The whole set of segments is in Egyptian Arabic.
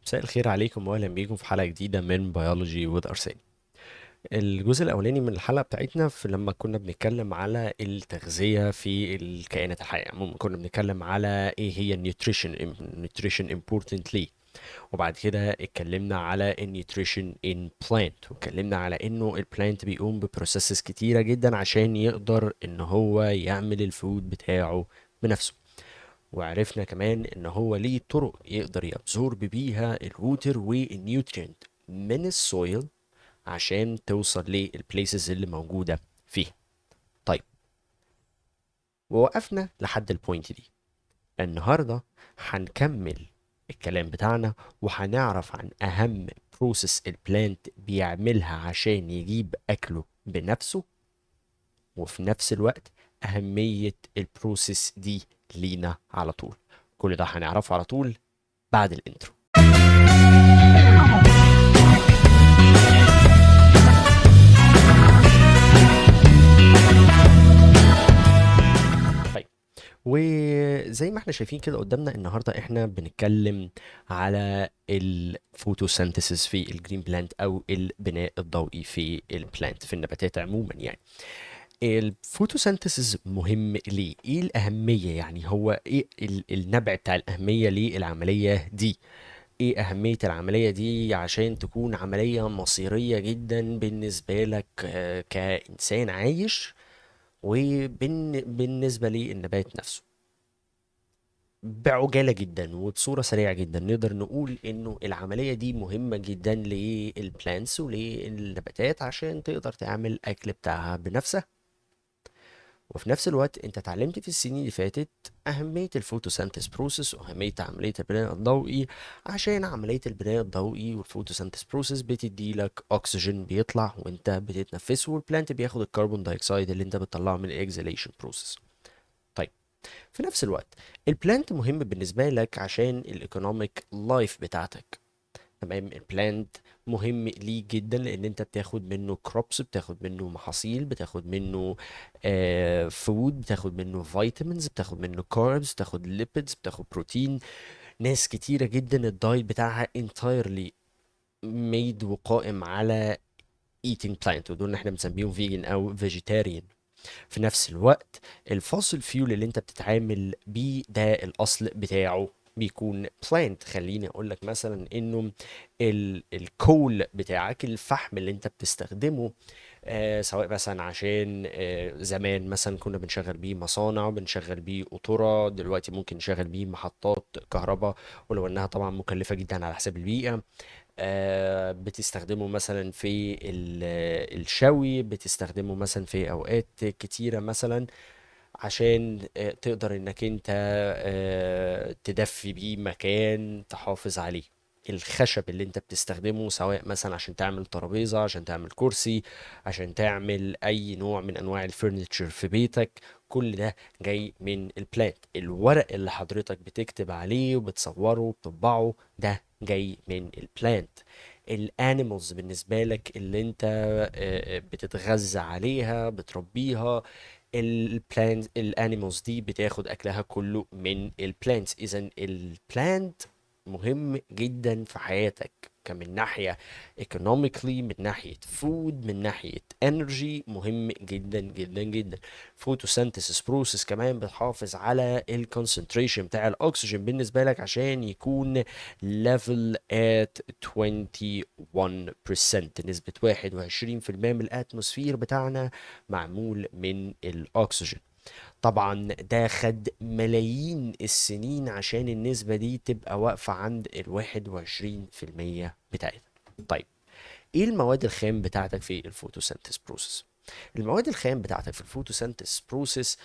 مساء الخير عليكم واهلا بيكم في حلقة جديدة من Biology with ارساني. الجزء الاولاني من الحلقة بتاعتنا في لما كنا بنتكلم على التغذية في الكائنات الحية عموما، كنا بنتكلم على ايه هي ال nutrition، ال nutrition important ليه، وبعد كده اتكلمنا على ال nutrition in plant، واتكلمنا على انه ال plant بيقوم ب processes كتيرة جدا عشان يقدر ان هو يعمل ال food بتاعه بنفسه، وعرفنا كمان ان هو ليه طرق يقدر ي absorb بيها ال water وال nutrient من ال soil عشان توصل لل places اللي موجودة فيها. طيب، ووقفنا لحد ال point دي. النهاردة هنكمل الكلام بتاعنا وهنعرف عن أهم process ال plant بيعملها عشان يجيب أكله بنفسه، وفي نفس الوقت أهمية ال process دي لينا على طول. كل ده هنعرفه على طول بعد ال intro. طيب، وزي ما احنا شايفين كده قدامنا، النهارده احنا بنتكلم على ال photosynthesis في ال green plant او البناء الضوئي في ال plant، في النباتات عموما. يعني ال photosynthesis مهم ليه؟ ايه الأهمية؟ يعني هو ايه النبع بتاع الأهمية للعملية دي؟ ايه أهمية العملية دي عشان تكون عملية مصيرية جدا بالنسبة لك كإنسان عايش، وبالنسبة للنبات نفسه؟ بعجالة جدا وبصورة سريعة جدا نقدر نقول انه العملية دي مهمة جدا لل plants وللنباتات عشان تقدر تعمل اكل بتاعها بنفسها. وفي نفس الوقت انت اتعلمت في السنين اللي فاتت اهمية ال photosynthesis process واهمية عملية البناء الضوئي، عشان عملية البناء الضوئي وال photosynthesis process بتدي لك اكسجين بيطلع وانت بتتنفسه، وال plant بياخد ال carbon dioxide اللي انت بتطلعه من ال exhalation process. طيب، في نفس الوقت ال plant مهم بالنسبة لك عشان ال economic life بتاعتك. تمام، ال plant مهم ليك جدا لان انت بتاخد منه crops، بتاخد منه محاصيل، بتاخد منه food، بتاخد منه vitamins، بتاخد منه carbs، بتاخد lipids، بتاخد بروتين. ناس كتيرة جدا ال diet بتاعها entirely made وقائم على eating plant، ودول احنا بنسميهم vegan او vegetarian. في نفس الوقت ال fossil fuel اللي انت بتتعامل بيه ده الاصل بتاعه بيكون plant. خليني اقول لك مثلا انه ال coal بتاعك، الفحم اللي انت بتستخدمه، سواء مثلا عشان زمان مثلا كنا بنشغل بيه مصانع، بنشغل بيه قطورة، دلوقتي ممكن نشغل بيه محطات كهرباء، ولو انها طبعا مكلفة جدا على حساب البيئة. بتستخدمه مثلا في الشوي، بتستخدمه مثلا في اوقات كتيرة مثلا عشان تقدر انك انت تدفي بيه مكان، تحافظ عليه. الخشب اللي انت بتستخدمه سواء مثلا عشان تعمل ترابيزة، عشان تعمل كرسي، عشان تعمل اي نوع من انواع ال furniture في بيتك، كل ده جاي من ال plant. الورق اللي حضرتك بتكتب عليه وبتصوره وبتطبعه ده جاي من ال plant. ال animals بالنسبة لك اللي انت بتتغذى عليها، بتربيها، ال plant، ال animals دي بتاخد اكلها كله من ال plants. اذا ال plant مهم جدا في حياتك، كمن ناحية economically، من ناحية food، من ناحية energy، مهم جدا جدا جدا. photosynthesis process كمان بتحافظ على ال concentration بتاع الاكسجين بالنسبة لك عشان يكون level at 21%، نسبة 21% من ال atmosphere بتاعنا معمول من الاكسجين. طبعا ده خد ملايين السنين عشان النسبة دي تبقى واقفة عند 21% بتاعتها. طيب، ايه المواد الخام بتاعتك في ال photosynthesis process؟ المواد الخام بتاعتك في ال photosynthesis process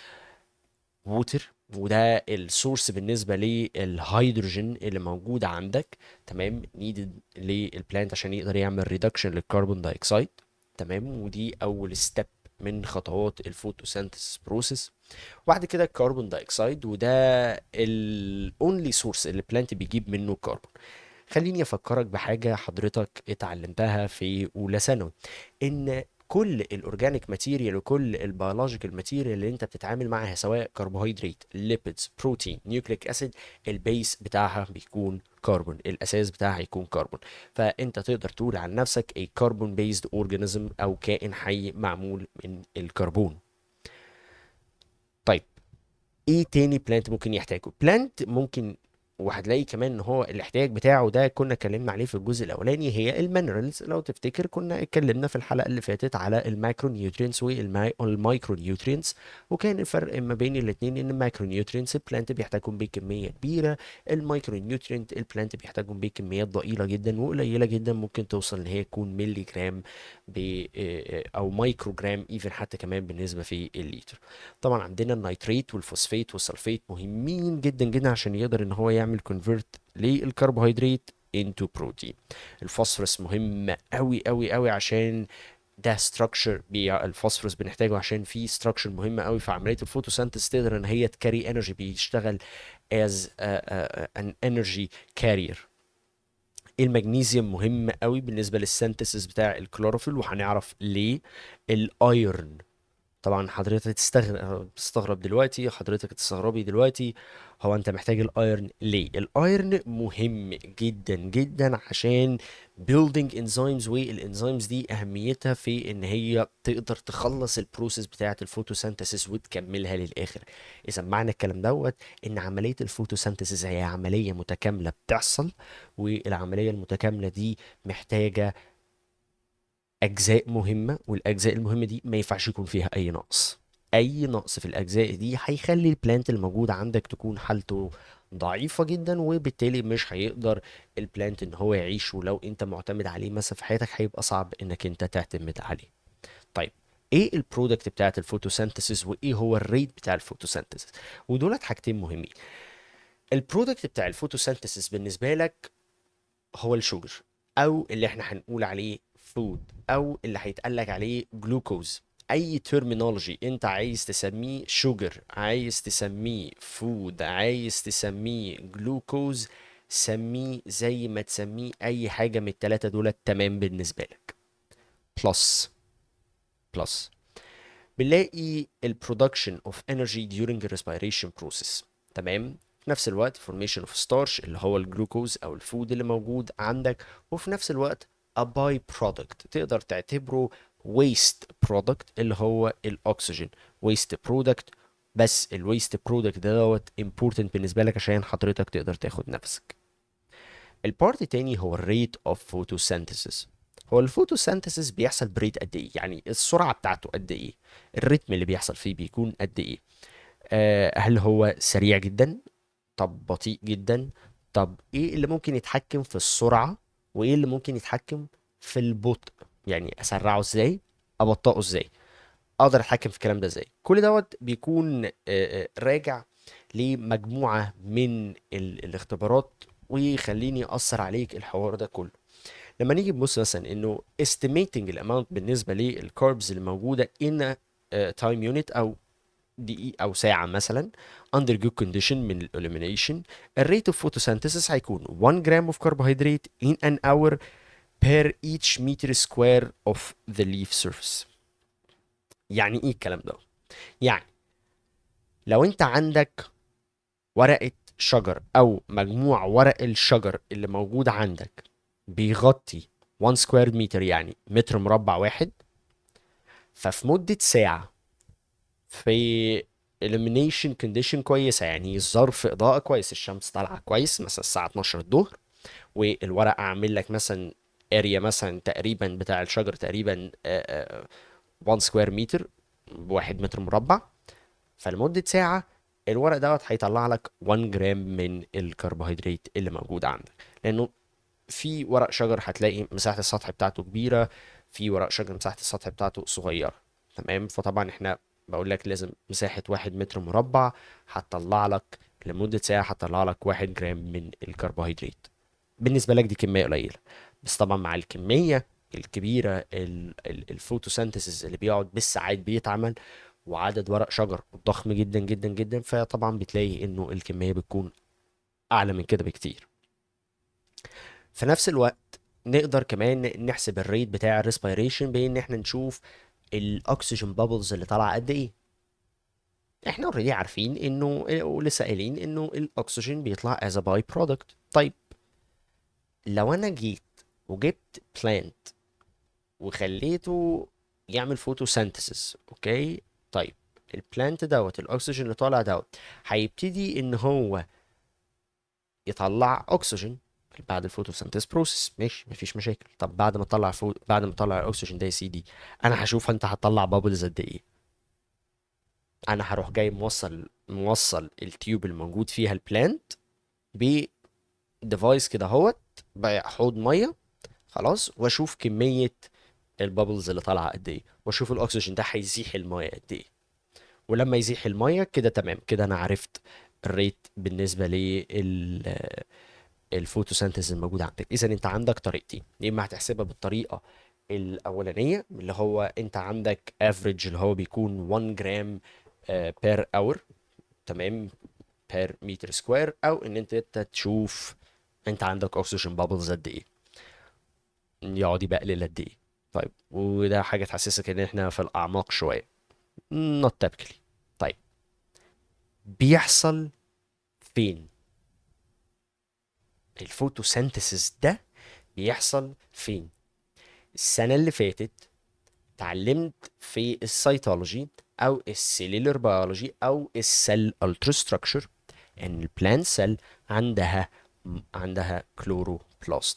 water، وده ال source بالنسبة للهيدروجين اللي موجود عندك، تمام، needed لل plant عشان يقدر يعمل reduction لل carbon dioxide. تمام، ودي اول step من خطوات ال photosynthesis process. وبعد كده ال carbon dioxide، وده ال only source اللي ال plant بيجيب منه كربون. خليني افكرك بحاجة حضرتك اتعلمتها في اولى ثانوي، ان كل ال organic material وكل ال biological material اللي انت بتتعامل معاها، سواء كربوهيدرات، lipids، بروتين، nucleic acid، ال base بتاعها بيكون كربون، الاساس بتاعها هيكون كربون. فانت تقدر تقول عن نفسك a carbon based organism او كائن حي معمول من الكربون. طيب ايه تاني plant ممكن يحتاجه؟ plant ممكن، وهتلاقي كمان ان هو الاحتياج بتاعه ده كنا اتكلمنا عليه في الجزء الاولاني، هي ال minerals. لو تفتكر كنا اتكلمنا في الحلقة اللي فاتت على ال macronutrients وال micronutrients، وكان الفرق ما بين الاثنين ان ال macronutrients ال plant بيحتاجهم بكمية كبيرة، ال micronutrient ال plant بيحتاجهم بكميات ضئيلة جدا وقليله جدا، ممكن توصل ان هي تكون ملي جرام او مايكرو جرام even حتى كمان بالنسبة في الليتر. طبعا عندنا ال nitrate وال phosphate وال sulfate مهمين جدا جدا عشان يقدر ان هو يعمل convert للكربوهيدرات into protein. ال phosphorus مهم قوي قوي قوي عشان ده structure، ال phosphorus بنحتاجه عشان في structure مهمة قوي في عملية ال photosynthesis، تقدر ان هي ت carry energy، بيشتغل as an energy carrier. المغنيسيوم مهم قوي بالنسبة لل synthesis بتاع الكلوروفيل، وهنعرف ليه. ال iron طبعا حضرتك تستغرب دلوقتي، حضرتك تستغربي دلوقتي، هو انت محتاج ال iron ليه؟ ال iron مهم جدا جدا عشان building enzymes، وال enzymes دي اهميتها في ان هي تقدر تخلص ال process بتاعه ال photosynthesis وتكملها للاخر. اذا معنى الكلام دوت ان عملية ال photosynthesis هي عملية متكاملة بتحصل، والعملية المتكاملة دي محتاجه اجزاء مهمة، والاجزاء المهمة دي ما ينفعش يكون فيها اي نقص. اي نقص في الاجزاء دي هيخلي ال plant الموجود عندك تكون حالته ضعيفة جدا، وبالتالي مش هيقدر ال plant ان هو يعيش، ولو انت معتمد عليه مثلا في حياتك هيبقى صعب انك انت تعتمد عليه. طيب ايه ال product بتاعت ال photosynthesis وايه هو ال rate بتاع ال photosynthesis؟ ودولت حاجتين مهمين. ال product بتاع ال photosynthesis بالنسبة لك هو ال sugar، او اللي احنا هنقول عليه food، او اللي هيتقال لك عليه جلوكوز. اي terminology انت عايز تسميه sugar، عايز تسميه food، عايز تسميه جلوكوز، سميه زي ما تسميه، اي حاجة من التلاتة دولت تمام بالنسبة لك. plus plus بنلاقي ال production of energy during respiration process، تمام. في نفس الوقت formation of starch اللي هو الجلوكوز او ال food اللي موجود عندك، وفي نفس الوقت a by product تقدر تعتبره waste product اللي هو الاكسجين، waste product. بس ال waste product ده دوت important بالنسبة لك عشان حضرتك تقدر تاخد نفسك. ال part التاني هو ال rate of photosynthesis. هو ال photosynthesis بيحصل ب rate قد ايه؟ يعني السرعة بتاعته قد ايه؟ ال rhythm اللي بيحصل فيه بيكون قد ايه؟ هل هو سريع جدا؟ طب بطيء جدا؟ طب ايه اللي ممكن يتحكم في السرعة وايه اللي ممكن يتحكم في البطء؟ يعني اسرعه ازاي، ابطئه ازاي، اقدر اتحكم في الكلام ده ازاي؟ كل دوت بيكون راجع لمجموعة من الاختبارات، ويخليني اثر عليك الحوار ده كله. لما نيجي نبص مثلا انه estimating ال amount بالنسبة لل carbs اللي موجودة in time unit او دقيقة أو ساعة مثلا under good condition من ال illumination، ال rate of photosynthesis هيكون 1 gram of carbohydrate in an hour per each meter square of the leaf surface. يعني ايه الكلام ده؟ يعني لو انت عندك ورقة شجر او مجموع ورق الشجر اللي موجود عندك بيغطي 1 square meter، يعني متر مربع واحد، ففي مدة ساعة في illumination condition كويسة، يعني ظرف إضاءة كويس، الشمس طالعة كويس مثلا الساعة 12 الظهر، والورق عامل لك مثلا area مثلا تقريبا بتاع الشجر تقريبا 1 square meter، بواحد متر مربع، فلمدة ساعة الورق دوت هيطلع لك 1 جرام من الكربوهيدرات اللي موجود عندك. لأنه في ورق شجر هتلاقي مساحة السطح بتاعته كبيرة، في ورق شجر مساحة السطح بتاعته صغيرة، تمام. فطبعا احنا بقول لك لازم مساحة 1 متر مربع هتطلع لك لمدة ساعة هتطلع لك 1 جرام من الكربوهيدرات. بالنسبة لك دي كمية قليلة، بس طبعا مع الكمية الكبيرة ال photosynthesis اللي بيقعد بالساعات بيتعمل، وعدد ورق شجر ضخم جدا جدا جدا، فطبعا بتلاقي انه الكمية بتكون اعلى من كده بكتير. في نفس الوقت نقدر كمان نحسب ال rate بتاع ال respiration بان احنا نشوف ال oxygen bubbles اللي طالعه قد ايه. احنا already عارفين انه، ولسه قايلين انه الاكسجين بيطلع as by-product. طيب لو انا جيت وجبت plant وخليته يعمل photosynthesis، okay، طيب ال plant دوت الاكسجين اللي طالع دوت هيبتدي ان هو يطلع اكسجين بعد ال photosynthesis process، ماشي، مفيش مشاكل. طب بعد ما تطلع الاكسجين ده يا سيدي، انا هشوف انت هتطلع bubbles قد ايه. انا هروح جاي موصل ال tube الموجود فيها ال plant ب device كده اهوت، بحوض ميه، خلاص، واشوف كمية ال bubbles اللي طالعه قد ايه، واشوف الاكسجين ده هيزيح المية قد ايه. ولما يزيح المية كده تمام كده، انا عرفت ال rate بالنسبة لل ال photosynthesis الموجود عندك. اذا انت عندك طريقتين، يا اما هتحسبها بالطريقة الاولانية اللي هو انت عندك average اللي هو بيكون 1 gram per hour، تمام، per meter square، او ان انت تشوف انت عندك oxygen bubbles قد ايه، يقعد يبقلل قد ايه. طيب وده حاجة تحسسك ان احنا في الاعماق شوية، not typically. طيب بيحصل فين ال photosynthesis ده؟ بيحصل فين؟ السنة اللي فاتت اتعلمت في ال cytology او ال cellular biology او ال cell ultrastructure ان ال plant cell عندها chloroplast.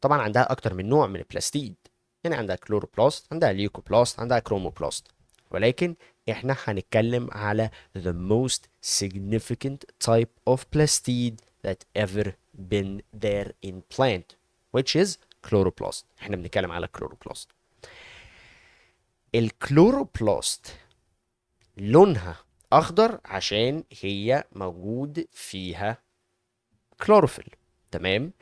طبعا عندها اكتر من نوع من البلاستيد، يعني عندها chloroplast، عندها leucoplast، عندها chromoplast، ولكن احنا هنتكلم على the most significant type of plastid that ever been there in plant, which is chloroplast. احنا بنتكلم على chloroplast. ال chloroplast لونها اخضر عشان هي موجود فيها كلوروفيل، تمام.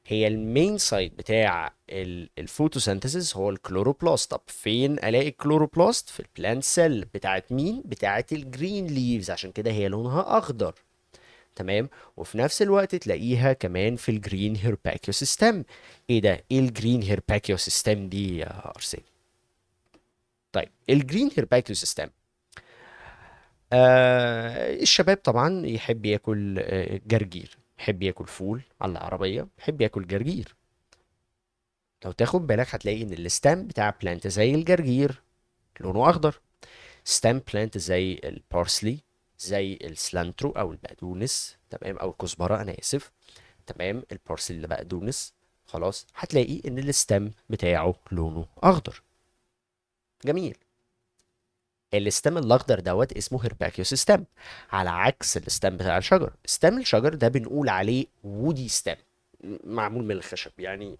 هي ال main site بتاع ال photosynthesis هو ال chloroplast. طب فين الاقي ال chloroplast؟ في ال plant cell بتاعت مين؟ بتاعت ال green leaves، عشان كده هي لونها اخضر، تمام. وفي نفس الوقت تلاقيها كمان في ال green herbaceous stem. ايه ده؟ ايه ال green herbaceous stem دي يا ارسنال؟ طيب ال green herbaceous stem، الشباب طبعا يحب ياكل جرجير، يحب ياكل فول على العربية، يحب ياكل جرجير. لو تاخد بالك هتلاقي ان ال stem بتاع plant زي الجرجير لونه اخضر، stem plant زي ال parsley، زي ال cilantro او البقدونس، تمام، او الكزبره، انا اسف، تمام، ال parsley اللي بقدونس، خلاص، هتلاقي ان ال stem بتاعه لونه اخضر. جميل. ال stem الاخضر دوت اسمه herbaceous stem، على عكس ال stem بتاع الشجر. stem الشجر ده بنقول عليه woody stem، معمول من الخشب، يعني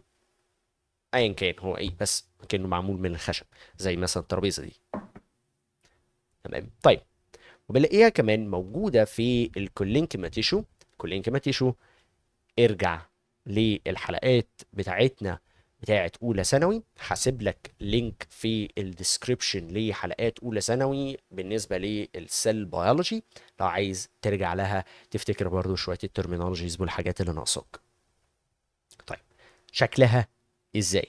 ايا كان هو ايه، بس كانه معمول من الخشب زي مثلا الترابيزة دي، تمام. طيب وبنلاقيها كمان موجودة في ال collenchyma tissue. collenchyma tissue، ارجع للحلقات بتاعتنا بتاعت اولى ثانوي، هسيب لك link في ال description لحلقات اولى ثانوي بالنسبة لل cell biology لو عايز ترجع لها تفتكر برضو شوية ال terminologies والحاجات اللي ناقصاك. طيب شكلها ازاي؟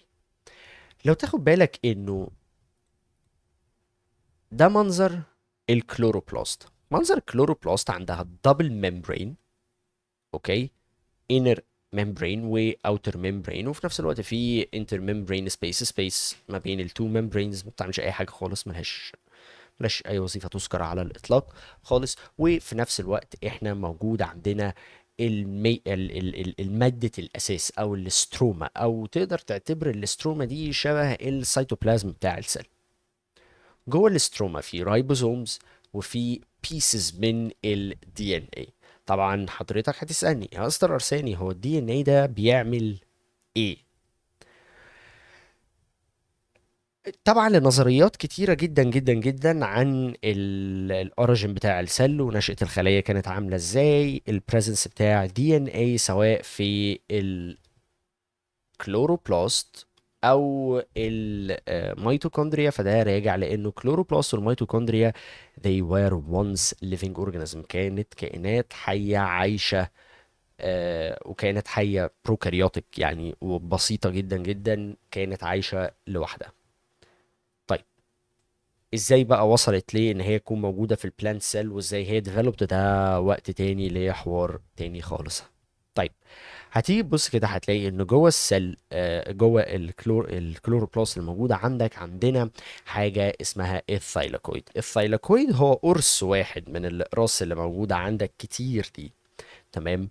لو تاخد بالك انه ده منظر ال chloroplast. منظر ال chloroplast عندها double membrane، okay، inner membrane و outer membrane، وفي نفس الوقت في intermembrane space، space ما بين ال two membranes، ما بتعملش اي حاجة خالص، ملهاش اي وظيفة تذكر على الاطلاق خالص. وفي نفس الوقت احنا موجود عندنا المادة الأساس أو ال stroma، أو تقدر تعتبر ال stroma دي شبه السيتوبلازم بتاع ال cell. جوه ال stroma في ribosomes وفي pieces من ال DNA. طبعا حضرتك هتسألني يا مستر أرساني، هو ال DNA ده بيعمل ايه؟ طبعا لنظريات كتيرة جدا جدا جدا عن ال origin بتاع ال cell ونشأة الخلية كانت عاملة ازاي، ال presence بتاع DNA سواء في ال chloroplast او الميتوكوندريا، فده راجع لانه chloroplast وال mitochondria they were once living organism، كانت كائنات حية عايشة وكائنات حيه prokaryotic يعني، وبسيطة جدا جدا، كانت عايشه لوحدها. طيب ازاي بقى وصلت ليه ان هي تكون موجودة في ال plant cell، وازاي هي developed، ده وقت تاني ليه حوار تاني خالص. طيب هتيجي تبص كده هتلاقي ان جوه ال cell، جوه ال chloroplast الموجودة عندك، عندنا حاجة اسمها ال thylakoid. ال thylakoid هو قرص واحد من الاقراص اللي موجودة عندك كتير دي، تمام.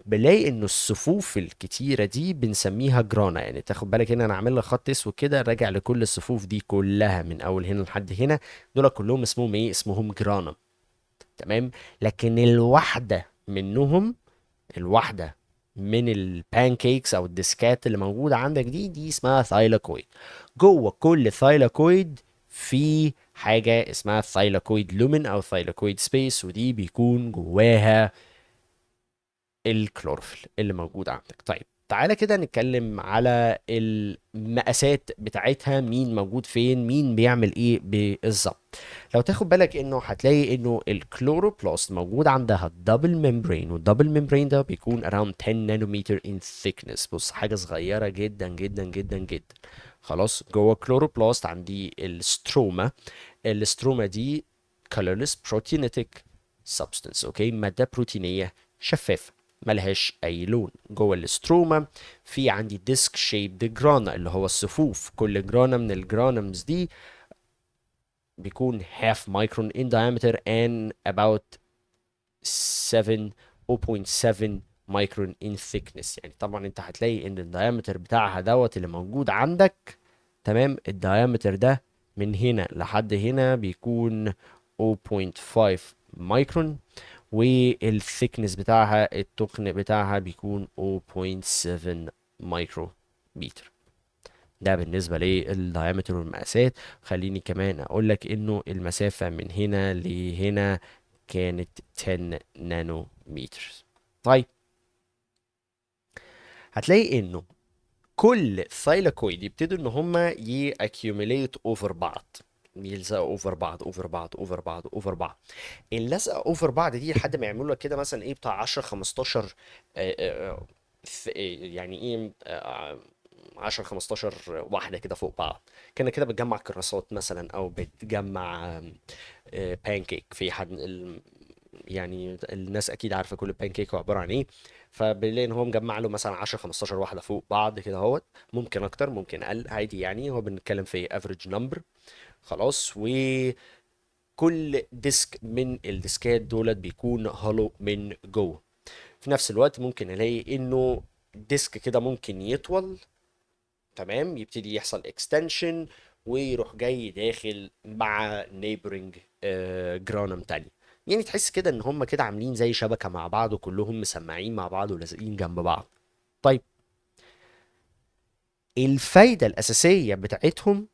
بنلاقي انه الصفوف الكتيرة دي بنسميها grana، يعني تاخد بالك هنا انا عامل لك خط اسود كده راجع لكل الصفوف دي كلها من اول هنا لحد هنا، دول كلهم اسمهم ايه؟ اسمهم grana، تمام. لكن الواحدة منهم، الواحدة من ال pancakes او الديسكات اللي موجودة عندك دي، دي اسمها thylakoid. جوه كل thylakoid في حاجة اسمها thylakoid lumen او thylakoid space، ودي بيكون جواها الكلوروفيل اللي موجود عندك. طيب تعالى كده نتكلم على المقاسات بتاعتها، مين موجود فين، مين بيعمل ايه بالظبط. لو تاخد بالك انه هتلاقي انه ال chloroplast موجود عندها double membrane، وال double membrane ده بيكون around 10 nanometer in thickness. بص حاجة صغيرة جدا جدا جدا جدا. خلاص، جوه ال chloroplast عندي ال stroma. ال stroma دي colorless proteinatic substance، okay، مادة بروتينية شفافة ملهاش اي لون. جوه ال stroma في عندي disc shaped grana اللي هو الصفوف، كل grana من ال granums دي بيكون half micron in diameter and about 7 0.7 micron in thickness. يعني طبعا انت هتلاقي ان ال diameter بتاعها دوت اللي موجود عندك، تمام، ال diameter ده من هنا لحد هنا بيكون 0.5 micron، وال thickness بتاعها التخن بتاعها بيكون 0.7 مايكرو متر. ده بالنسبة لل diameter والمقاسات. خليني كمان اقول لك انه المسافة من هنا لهنا كانت 10 نانو متر. طيب هتلاقي انه كل thylakoid يبتدوا ان هما ي accumulate over بعض، يلزقوا over بعض over بعض over بعض over بعض. اللزقه over بعض دي لحد ما يعملوا لك كده مثلا ايه بتاع 10 15، يعني ايه، 10 15 واحدة كده فوق بعض، كان كده بتجمع كراسات مثلا او بتجمع بانكيك. في حد يعني الناس اكيد عارفه كل بانكيك هو عبارة عن ايه، فبنلاقي ان هو مجمع له مثلا 10 15 واحدة فوق بعض كده اهوت، ممكن اكتر ممكن اقل عادي، يعني هو بنتكلم في average number. خلاص، وكل disc من الديسكات دولت بيكون hollow من جوه. في نفس الوقت ممكن الاقي انه disc كده ممكن يطول، تمام، يبتدي يحصل extension ويروح جاي داخل مع neighboring granum تاني. يعني تحس كده ان هم كده عاملين زي شبكة مع بعض، وكلهم مسمعين مع بعض ولازقين جنب بعض. طيب الفايدة الأساسية بتاعتهم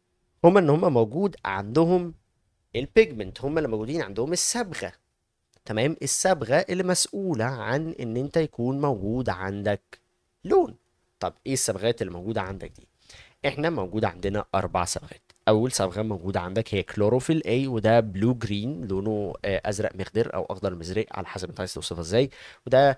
هم ان هم موجود عندهم ال pigment، هم اللي موجودين عندهم الصبغة، تمام، الصبغة اللي مسؤولة عن ان انت يكون موجود عندك لون. طب ايه الصبغات اللي موجودة عندك دي؟ احنا موجود عندنا 4 صبغات. اول صبغة موجودة عندك هي chlorophyll A، وده blue green، لونه ازرق مخضر او اخضر مزرق على حسب انت عايز توصفها ازاي. وده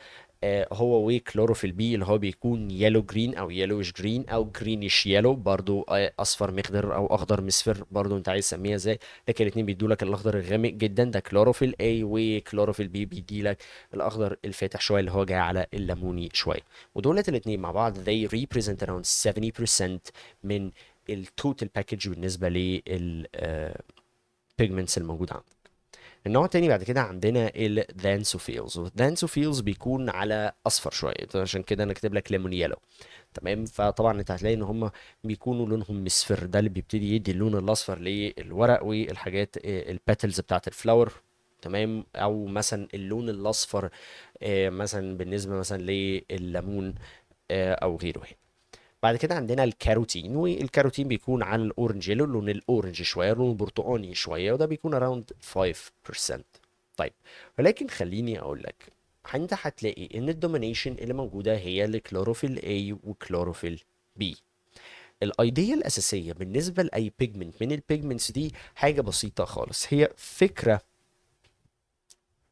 هو و chlorophyll B اللي هو بيكون yellow green او yellowish green او greenish yellow، برضو اصفر مخضر او اخضر مصفر، برضو انت عايز تسميها ازاي، لكن الاتنين بيدوا لك الاخضر الغامق جدا، ده chlorophyll A، و chlorophyll B بيدي لك الاخضر الفاتح شوية اللي هو جاي على الليموني شوية. ودولت الاتنين مع بعض they represent around 70% من ال total package بالنسبة لل pigments الموجودة عندك. النوع التاني بعد كده عندنا ال xanthophylls، وال xanthophylls بيكون على اصفر شوية، عشان كده انا كاتب لك lemon yellow، تمام. فطبعا انت هتلاقي ان هم بيكونوا لونهم مصفر، ده اللي بيبتدي يدي اللون الاصفر للورق والحاجات، ال petals بتاعت ال flower، تمام، او مثلا اللون الاصفر، مثلا بالنسبة مثلا لليمون، او غيره. هنا بعد كده عندنا الكاروتين، والكاروتين بيكون على ال orange yellow، لون ال orange شوية، لون برتقاني شوية، وده بيكون around 5%. طيب ولكن خليني اقول لك انت هتلاقي ان ال domination اللي موجودة هي ال chlorophyll A و chlorophyll B. ال idea الاساسية بالنسبة لاي pigment من ال pigments دي حاجة بسيطة خالص، هي فكرة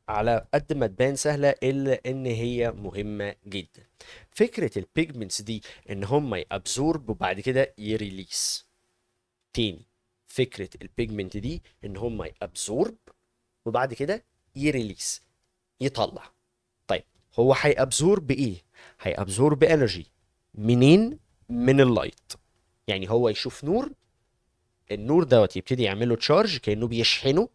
على قد ما تبان سهلة الا ان هي مهمة جدا. فكرة ال pigments دي ان هم ي absorb وبعد كده ي release. تاني، فكرة ال pigment دي ان هم ي absorb وبعد كده ي release، يطلع. طيب هو هي absorb ايه؟ هي absorb energy منين؟ من ال light. يعني هو يشوف نور، النور دوت يبتدي يعمل له charge كانه بيشحنه،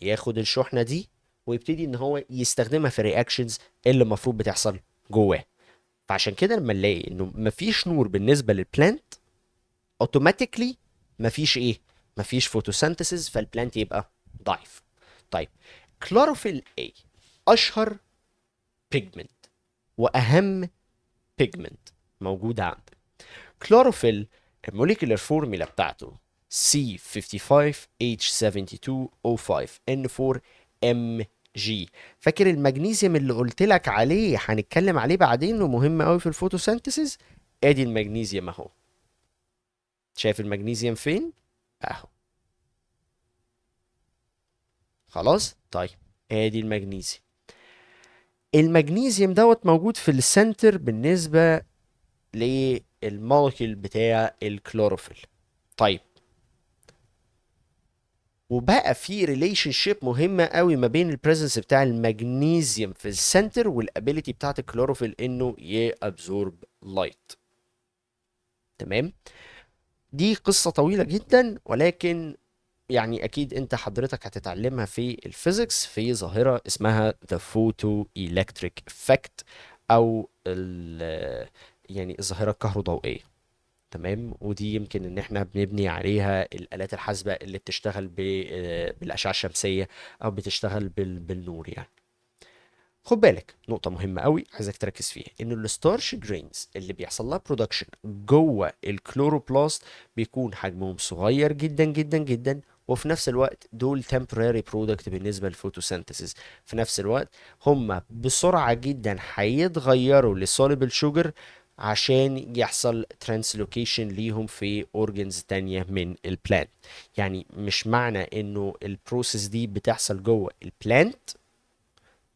ياخد الشحنة دي ويبتدي ان هو يستخدمها في ال reactions اللي المفروض بتحصل جواه. فعشان كده لما نلاقي انه مفيش نور بالنسبة لل plant، automatically مفيش ايه؟ مفيش photosynthesis، فال plant يبقى ضعيف. طيب chlorophyll a اشهر pigment واهم pigment موجود عندك. chlorophyll ال molecular formula بتاعته C55H72O5 N4 Mg. فاكر المغنيسيوم اللي قلت لك عليه هنتكلم عليه بعدين ومهم قوي في ال photosynthesis؟ ادي المغنيسيوم اهو. شايف المغنيسيوم فين؟ اهو. خلاص؟ طيب ادي المغنيسيوم. المغنيسيوم دوت موجود في ال center بالنسبة لل molecule بتاع الكلوروفيل. طيب وبقى في relationship مهمة قوي ما بين ال presence بتاع المغنيسيوم في ال center وال ability بتاعت الكلوروفيل انه ي absorb light. تمام؟ دي قصة طويلة جدا، ولكن يعني اكيد انت حضرتك هتتعلمها في ال physics في ظاهره اسمها the photoelectric effect، او يعني الظاهرة الكهروضوئيه. تمام؟ ودي يمكن ان احنا بنبني عليها الالات الحاسبة اللي بتشتغل بالاشعه الشمسية او بتشتغل بالنور. يعني خد بالك نقطة مهمة قوي عايزك تركز فيها، انه ال starch grains اللي بيحصل لها production جوه ال chloroplast بيكون حجمهم صغير جدا جدا جدا، وفي نفس الوقت دول temporary product بالنسبة لل photosynthesis. في نفس الوقت هم بسرعة جدا هيتغيروا ل soluble sugar عشان يحصل translocation ليهم في organs تانية من ال plant. يعني مش معنى انه ال process دي بتحصل جوه ال plant،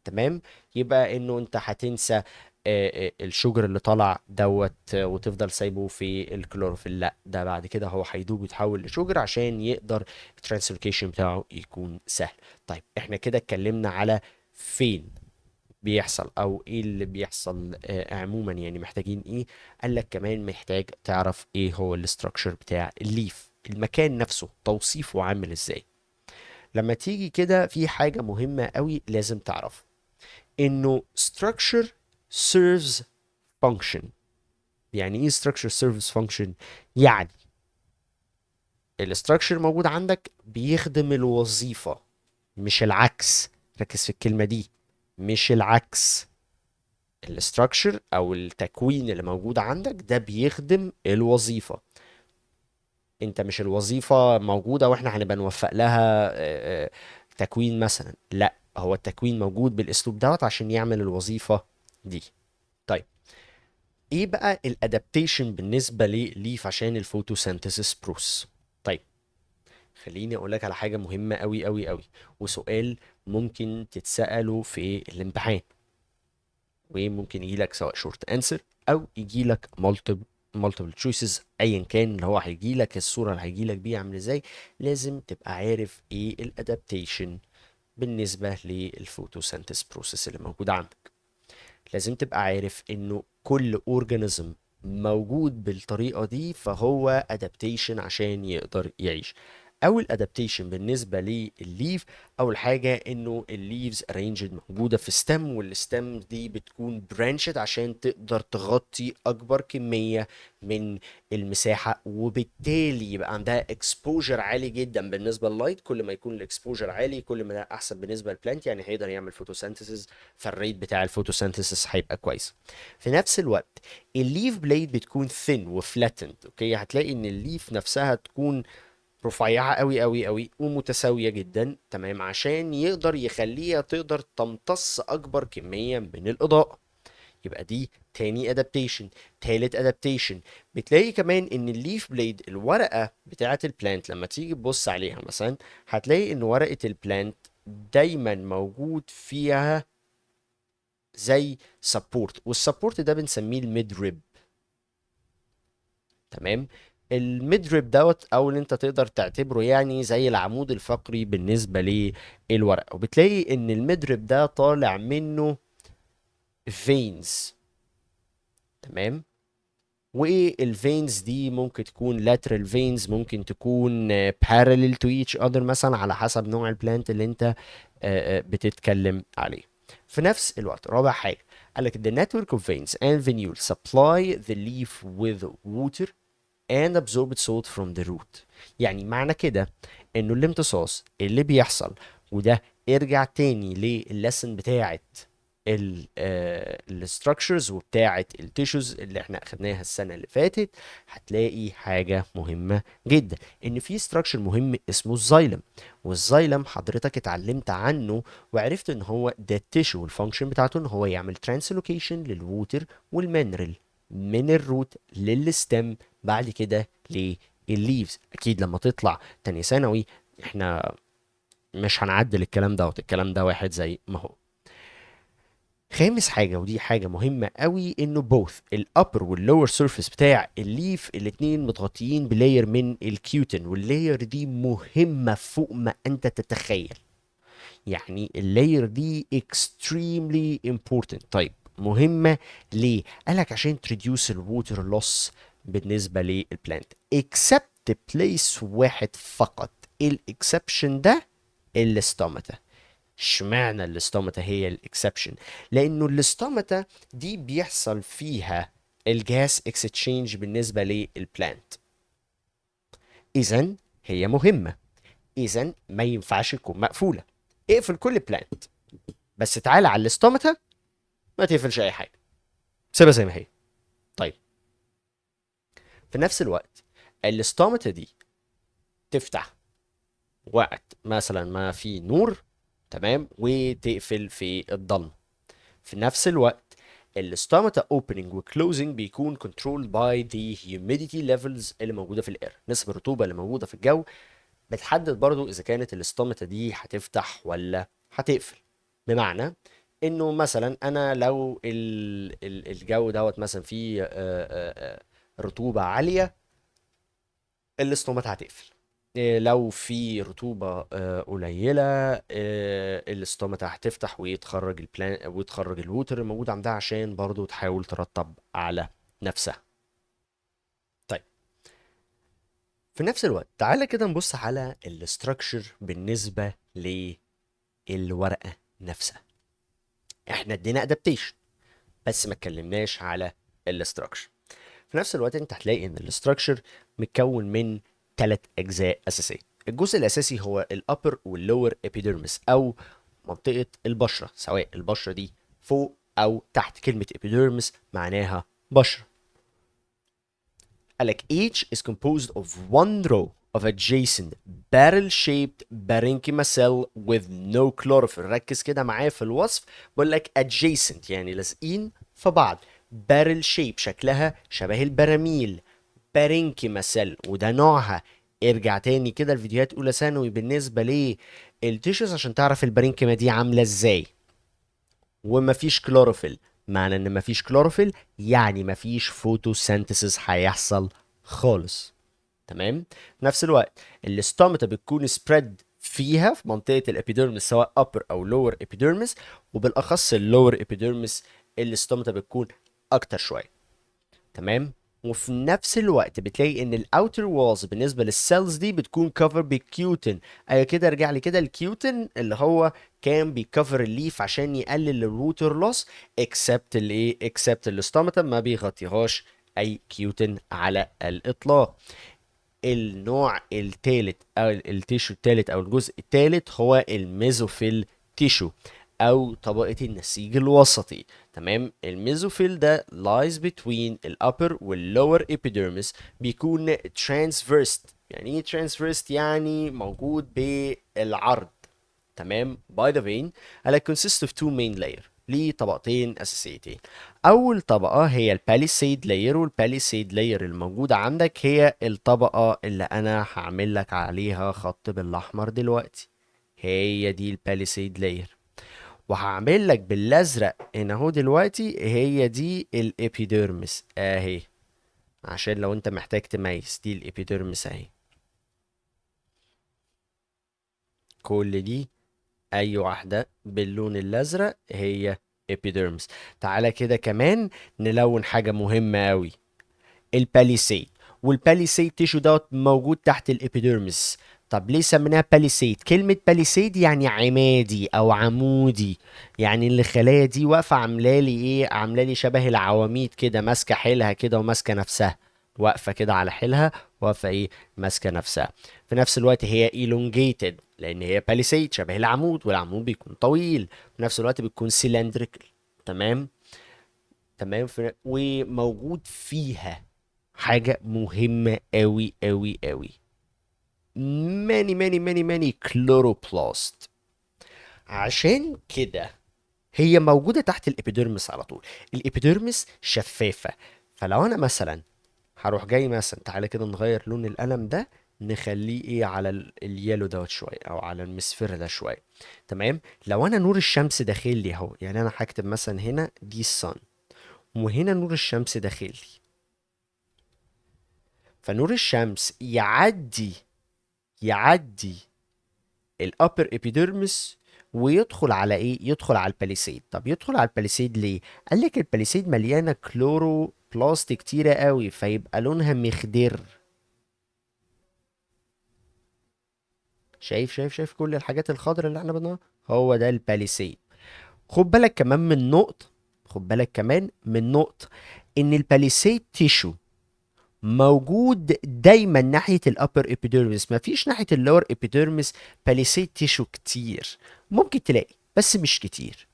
تمام، يبقى انه انت هتنسى ال sugar اللي طالع دوت وتفضل سايبه في الكلوروفيل. لا، ده بعد كده هو هيدوب ويتحول ل sugar عشان يقدر ال translocation بتاعه يكون سهل. طيب احنا كده اتكلمنا على فين بيحصل او ايه اللي بيحصل عموما، يعني محتاجين ايه. قال لك كمان محتاج تعرف ايه هو ال structure بتاع ال leaf، المكان نفسه توصيفه عامل ازاي. لما تيجي كده في حاجة مهمة قوي لازم تعرفها، انه structure serves function. يعني ايه structure serves function؟ يعني ال structure موجود عندك بيخدم الوظيفة مش العكس. ركز في الكلمة دي، مش العكس. ال structure او التكوين اللي موجود عندك ده بيخدم الوظيفة. انت مش الوظيفة موجودة واحنا هنبقى نوفق لها تكوين مثلا، لا، هو التكوين موجود بالاسلوب دوت عشان يعمل الوظيفة دي. طيب ايه بقى ال adaptation بالنسبة لل leaf عشان ال photosynthesis process؟ طيب خليني اقول لك على حاجة مهمة قوي قوي قوي، وسؤال ممكن تتسأله في الامتحان، وممكن يجي لك سواء short answer او يجي لك multiple choices، ايا كان اللي هو هيجي لك، الصورة اللي هيجي لك بيها عامل ازاي، لازم تبقى عارف ايه ال adaptation بالنسبة لل photosynthesis process اللي موجودة عندك. لازم تبقى عارف انه كل organism موجود بالطريقة دي فهو adaptation عشان يقدر يعيش. اول adaptation بالنسبة للل leaf، اول حاجة انه ال leaves arranged موجودة في stem، وال stem دي بتكون branched عشان تقدر تغطي اكبر كمية من المساحة، وبالتالي يبقى عندها exposure عالي جدا بالنسبة لل light. كل ما يكون ال exposure عالي كل ما ده احسن بالنسبة لل plant، يعني هيقدر يعمل photosynthesis، فال rate بتاع ال photosynthesis هيبقى كويس. في نفس الوقت ال leaf blade بتكون thin و flattened، okay، هتلاقي ان ال leaf نفسها تكون رفيعة قوي قوي قوي ومتساوية جدا، تمام، عشان يقدر يخليها تقدر تمتص اكبر كمية من الاضاءة. يبقى دي تاني adaptation. تالت adaptation بتلاقي كمان ان ال leaf blade، الورقة بتاعة ال plant لما تيجي تبص عليها مثلا هتلاقي ان ورقة ال plant دايما موجود فيها زي support، وال support ده بنسميه ال midrib. تمام، ال midrib دوت او اللي انت تقدر تعتبره يعني زي العمود الفقري بالنسبة للورقه، وبتلاقي ان ال midrib ده طالع منه veins. تمام، وال veins دي ممكن تكون lateral veins، ممكن تكون parallel to each other مثلا على حسب نوع ال plant اللي انت بتتكلم عليه. في نفس الوقت رابع حاجة قال لك the network of veins and venules supply the leaf with water and absorb salt from the root. يعني معنى كده انه الامتصاص اللي بيحصل، وده ارجع تاني للل lesson بتاعت ال structures وبتاعت ال tissues اللي احنا اخدناها السنة اللي فاتت، هتلاقي حاجة مهمة جدا ان في structure مهم اسمه ال xylem. وال xylem حضرتك اتعلمت عنه وعرفت ان هو ده ال tissue وال function بتاعته ان هو يعمل translocation لل water وال mineral من ال root لل stem بعد كده للل leaves. اكيد لما تطلع تاني ثانوي احنا مش هنعدل الكلام دوت، الكلام ده واحد زي ما هو. خامس حاجة، ودي حاجة مهمة قوي، انه both ال upper وال lower surface بتاع ال leaf الاتنين متغطيين ب layer من ال cutin، وال layer دي مهمة فوق ما انت تتخيل. يعني ال layer دي extremely important. طيب مهمة ليه؟ قالك عشان ت reduce ال water loss بالنسبة لل plant، except place واحد فقط. ال exception ده ال stomata. اشمعنى ال stomata هي ال exception؟ لانه ال stomata دي بيحصل فيها ال gas exchange بالنسبة لل plant، اذا هي مهمة، اذا ما ينفعش تكون مقفولة. اقفل كل plant، بس تعالى على ال stomata ما تقفلش اي حاجة، سيبها زي ما هي. طيب في نفس الوقت ال stomata دي تفتح وقت مثلا ما في نور، تمام، وتقفل في الضلمة. في نفس الوقت ال stomata opening و closing بيكون controlled by the humidity levels اللي موجودة في ال air. نسبه الرطوبة اللي موجودة في الجو بتحدد برضو اذا كانت ال stomata دي هتفتح ولا هتقفل. بمعنى انه مثلا انا لو الجو دوت مثلا فيه رطوبة عالية، ال stomata هتقفل. لو في رطوبة قليلة، ال stomata هتفتح ويتخرج ال plant وتخرج ال water الموجود عندها عشان برضو تحاول ترطب على نفسها. طيب في نفس الوقت تعالى كده نبص على ال structure بالنسبة للورقة نفسها. احنا ادينا adaptation بس ما اتكلمناش على ال structure. في نفس الوقت انت هتلاقي ان ال structure متكون من 3 اجزاء اساسية. الجزء الاساسي هو ال upper وال lower epidermis او منطقة البشرة، سواء البشرة دي فوق او تحت. كلمة epidermis معناها بشره. قالك each is composed of one row of adjacent barrel-shaped parenchyma cell with no chlorophyll. ركز كده معايا في الوصف، بقول لك adjacent يعني لازقين في بعض، barrel shape شكلها شبه البراميل، parenchyma cell وده نوعها. ارجع تاني كده الفيديوهات اولى ثانوي بالنسبة لل tissues عشان تعرف ال parenchyma دي عامله ازاي. ومفيش كلوروفيل، معنى ان مفيش كلوروفيل يعني مفيش photosynthesis هيحصل خالص. تمام، في نفس الوقت ال stomata بتكون spread فيها في منطقة ال epidermis سواء upper او lower epidermis، وبالاخص ال lower epidermis ال stomata بتكون اكتر شوية. تمام، وفي نفس الوقت بتلاقي ان ال outer walls بالنسبة لل cells دي بتكون covered ب cutin. ايوه كده، ارجع لي كده ال cutin اللي هو كان بي cover ال leaf عشان يقلل ال water loss، except الايه، except ال stomata ما بيغطيهاش اي cutin على الاطلاق. النوع الثالث او ال tissue الثالث او الجزء الثالث هو ال mesophyll tissue او طبقة النسيج الوسطي. تمام، ال mesophyll ده lies between ال upper وال lower epidermis، بيكون transverse. يعني ايه transverse؟ يعني موجود بالعرض. تمام، by the vein. قالك consists of two main layer، ليه طبقتين اساسيتين. اول طبقه هي ال palisade layer، وال palisade layer الموجودة عندك هي الطبقة اللي انا هعمل لك عليها خط بالاحمر دلوقتي، هي دي ال palisade layer. وهعمل لك بالازرق هنا اهو دلوقتي هي دي ال epidermis اهي، عشان لو انت محتاج تميز، دي ال epidermis اهي. كل دي اي واحدة باللون الازرق هي epidermis. تعالى كده كمان نلون حاجة مهمة قوي، ال palisade. وال palisade tissue دوت موجود تحت ال epidermis. طب ليه سميناها palisade؟ كلمة palisade يعني عمادي او عمودي، يعني اللي الخلايا دي واقفة عاملة لي ايه؟ عاملة لي شبه العواميد كده، ماسكة حيلها كده وماسكة نفسها، واقفة كده على حيلها، واقفة ايه؟ ماسكة نفسها. في نفس الوقت هي elongated لان هي palisade شبه العمود، والعمود بيكون طويل، في نفس الوقت بتكون cylindrical. تمام؟ تمام. وموجود فيها حاجة مهمة قوي قوي قوي، many many many many chloroplast. عشان كده هي موجودة تحت ال epidermis على طول. ال epidermis شفافة، فلو أنا مثلا هروح جاي مثلا، تعالى كده نغير لون القلم ده، نخليه ايه على ال yellow دوت شوية او على المصفر ده شوية. تمام؟ لو انا نور الشمس داخل لي اهو، يعني انا هكتب مثلا هنا دي ال sun، وهنا نور الشمس داخل لي، فنور الشمس يعدي ال upper epidermis ويدخل على ايه؟ يدخل على ال palisade. طب يدخل على ال palisade ليه؟ قال لك ال palisade مليانة chloroplast كتيرة قوي، فيبقى لونها مخضر. شايف شايف شايف كل الحاجات الخضراء اللي احنا بنقولها؟ هو ده ال palisade. خد بالك كمان من نقطة، خد بالك كمان من نقطة، ان ال palisade tissue موجود دايما ناحية ال upper epidermis، مفيش ناحية ال lower epidermis palisade tissue كتير. ممكن تلاقي بس مش كتير،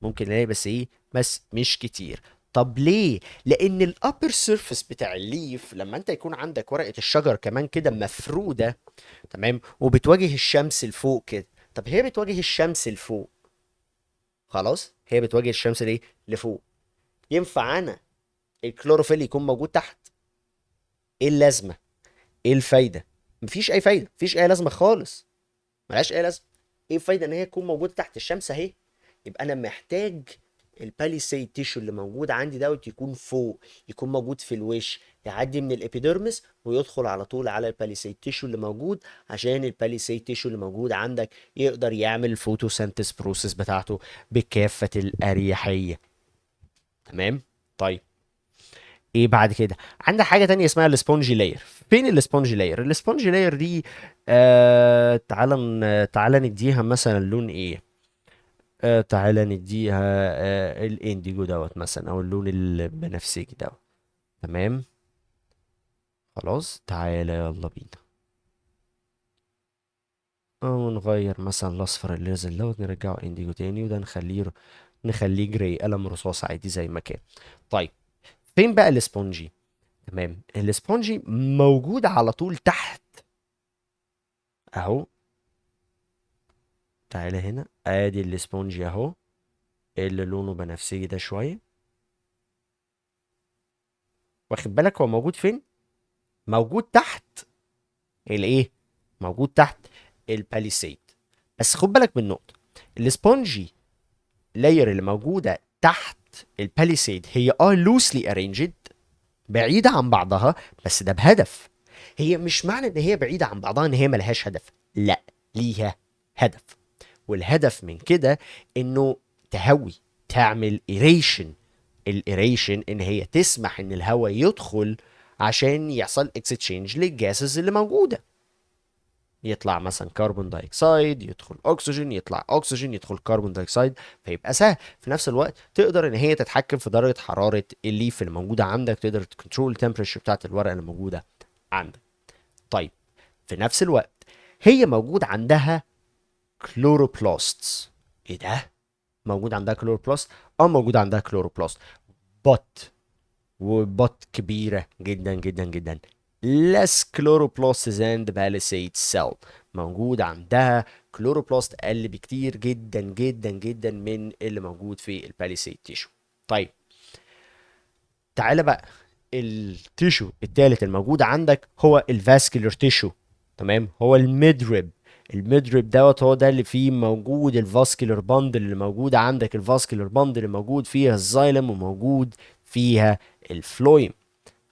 ممكن تلاقي بس ايه؟ بس مش كتير. طب ليه؟ لان ال upper surface بتاع ال leaf لما انت يكون عندك ورقة الشجر كمان كده مفرودة، تمام، وبتواجه الشمس لفوق كده. طب هي بتواجه الشمس لفوق، خلاص، هي بتواجه الشمس ليه؟ لفوق. ينفع انا الكلوروفيل يكون موجود تحت؟ ايه اللازمة؟ ايه الفايدة؟ مفيش اي فايدة، مفيش اي لازمة خالص، ملهاش اي لازمة. ايه الفايدة ان هي تكون موجودة تحت الشمس اهي؟ يبقى انا محتاج ال palisade tissue اللي موجود عندي دوت يكون فوق، يكون موجود في الوش، يعدي من ال epidermis ويدخل على طول على ال palisade tissue اللي موجود، عشان ال palisade tissue اللي موجود عندك يقدر يعمل ال photosynthesis process بتاعته بكافة الأريحية. تمام؟ طيب ايه بعد كده؟ عندك حاجة تانية اسمها ال spongy layer. فين ال spongy layer؟ ال spongy layer دي تعالى نديها مثلا لون ايه؟ تعالى نديها الانديجو دوت مثلا، او اللون البنفسجي دوت. تمام؟ خلاص، تعالى يلا بينا. ونغير مثلا الاصفر اللي نزل دوت نرجعه انديجو تاني، وده نخليه gray، قلم رصاص عادي زي ما كان. طيب فين بقى ال spongy؟ تمام، ال spongy موجود على طول تحت اهو. تعالى هنا، ادي ال spongy اهو اللي لونه بنفسجي ده شوية. واخد بالك هو موجود فين؟ موجود تحت الايه؟ موجود تحت ال palisade. بس خد بالك من نقطة، ال spongy layer اللي موجودة تحت ال palisade هي loosely arranged، بعيدة عن بعضها، بس ده بهدف. هي مش معنى ان هي بعيدة عن بعضها ان هي ملهاش هدف، لا، ليها هدف. والهدف من كده انه تهوي، تعمل aeration. ال aeration ان هي تسمح ان الهواء يدخل عشان يحصل exchange لل gases اللي موجودة، يطلع مثلا carbon dioxide، يدخل اكسجين، يطلع اكسجين، يدخل carbon dioxide، فيبقى سهل. في نفس الوقت تقدر ان هي تتحكم في درجه حرارة ال leaf اللي موجودة عندك، تقدر ت control ال temperature بتاعت الورقة اللي موجودة عندك. طيب في نفس الوقت هي موجود عندها chloroplasts. ايه ده؟ موجود عندها chloroplast؟ موجود عندها chloroplast، but و but كبيرة جدا جدا جدا، less chloroplasts than the palisade cell. موجود عندها chloroplast اقل بكتير جدا جدا جدا من اللي موجود في ال palisade tissue. طيب تعالى بقى ال tissue الثالث الموجود عندك هو ال vascular tissue. تمام، هو ال midrib. ال midrib دوت هو ده اللي فيه موجود ال vascular bundle اللي موجود عندك، ال vascular bundle اللي موجود فيها ال xylem وموجود فيها ال phloem.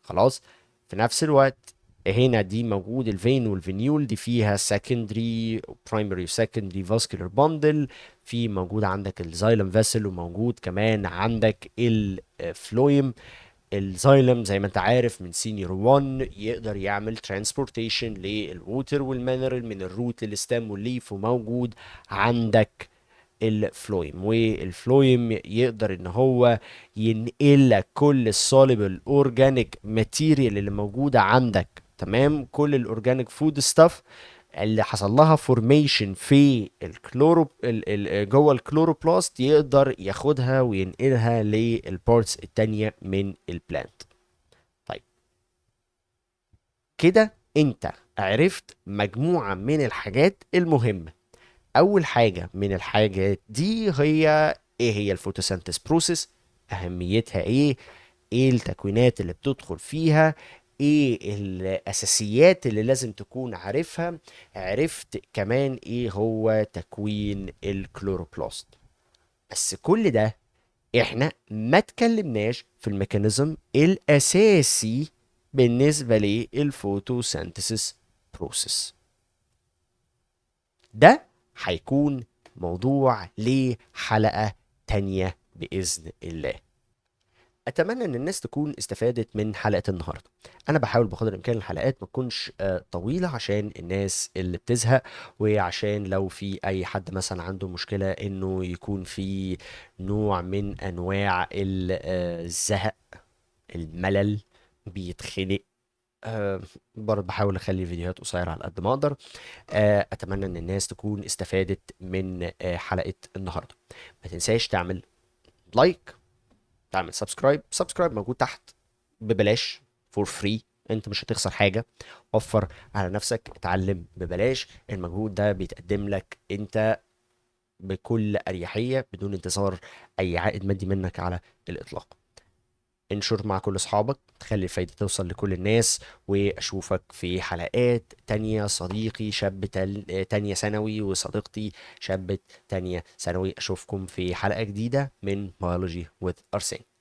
خلاص، في نفس الوقت هنا دي موجود ال vein وال venule، دي فيها secondary primary secondary vascular bundle، في موجود عندك ال xylem vessel وموجود كمان عندك ال phloem. ال xylem زي ما انت عارف من senior 1 يقدر يعمل transportation لل water وال mineral من ال root لل stem وال leaf، وموجود عندك ال phloem، وال phloem يقدر ان هو ينقل لك كل ال soluble organic material اللي موجودة عندك، تمام، كل ال organic food stuff اللي حصل لها formation في ال chloro جوه ال chloroplast يقدر ياخدها وينقلها لل parts التانية من ال plant. طيب كده انت عرفت مجموعة من الحاجات المهمة. اول حاجة من الحاجات دي هي ايه؟ هي ال photosynthesis process، اهميتها ايه، ايه التكوينات اللي بتدخل فيها، ايه الاساسيات اللي لازم تكون عارفها. عرفت كمان ايه هو تكوين ال chloroplast. بس كل ده احنا ما تكلمناش في ال mechanism الاساسي بالنسبة لل photosynthesis process. ده هيكون موضوع لحلقة تانية بإذن الله. أتمنى إن الناس تكون استفادت من حلقة النهاردة. أنا بحاول بقدر الإمكان الحلقات ما تكونش طويلة عشان الناس اللي بتزهق، وعشان لو في أي حد مثلا عنده مشكلة إنه يكون في نوع من أنواع الزهق، الملل، بيتخنق. برضه بحاول أخلي الفيديوهات قصيرة على قد ما أقدر. أتمنى إن الناس تكون استفادت من حلقة النهاردة. ما تنساش تعمل like، تعمل subscribe. subscribe موجود تحت ببلاش for free، انت مش هتخسر حاجة. وفر على نفسك، اتعلم ببلاش. المجهود ده بيتقدم لك انت بكل اريحية بدون انتظار اي عائد مادي منك على الاطلاق. انشر مع كل اصحابك، تخلي الفايدة توصل لكل الناس، واشوفك في حلقات تانية. صديقي شاب تانية ثانوي وصديقتي شابة تانية ثانوي، اشوفكم في حلقة جديدة من Biology with Arsene.